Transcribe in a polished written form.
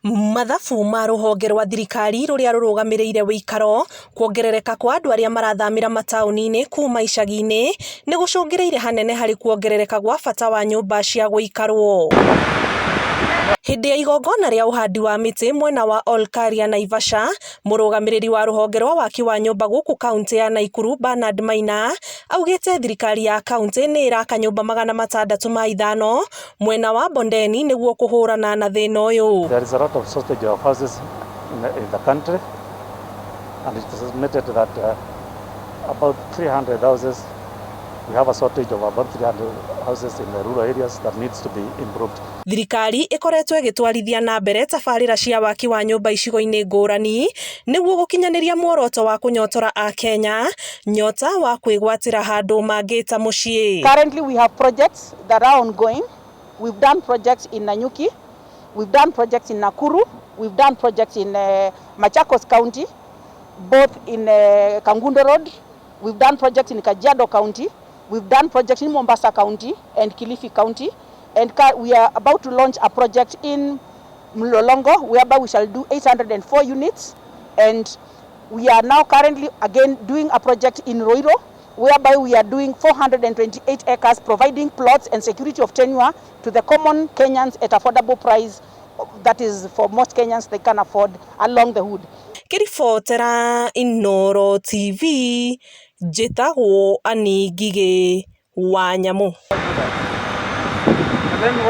Mathabu ma rũhonge rwa thirikari rũrĩa rũrũgamĩrĩire ũikaro, kuongerereka kwa andũ arĩa marathamĩra mataũni-inĩ kuma icagi-inĩ nĩ gũcũngĩrĩirie hanene harĩ kuongerereka gwa bata wa nyũmba cia gũikarwo. Hĩndĩ ya igongona rĩa ũhandi wa mĩtĩ mwena wa Olkaria, Naivasha, mũrũgamĩrĩri wa rũhonge rwa waki wa nyũmba gũkũ kaunti ya Nakuru Bernard Maina augĩte thirikari ya kaunti nĩ ĩraka nyũmba 605 mwena wa Bondeni nĩguo kũhũrana na thĩna ũyũ. There is a lot of shortage of houses in the country, and it is estimated that about 300 houses, we have a shortage of about 300 houses in the rural areas that needs to be improved. Thirikari ĩkoretwo ĩgĩtwarithia na mbere tabarĩra cia waki wa nyũmba icigo-inĩ ngũrani nĩguo gũkinyanĩria muoroto wa kũnyotora akenya nyota wa kwĩgwatĩra handũ mangĩta mũciĩ. Currently we have projects that are ongoing. We've done projects in Nanyuki, we've done projects in Nakuru, we've done projects in Machakos County, both in Kangundo Road, we've done projects in Kajiado County, we've done projects in Mombasa County and Kilifi County, and we are about to launch a project in Mlolongo whereby we shall do 804 units, and we are now currently again doing a project in Ruiru whereby we are doing 428 acres, providing plots and security of tenure to the common Kenyans at affordable price, that is for most Kenyans they can afford along the hood. Ngĩribotera Inooro TV, njĩtagwo Annie Ngigĩ wa Nyamũ.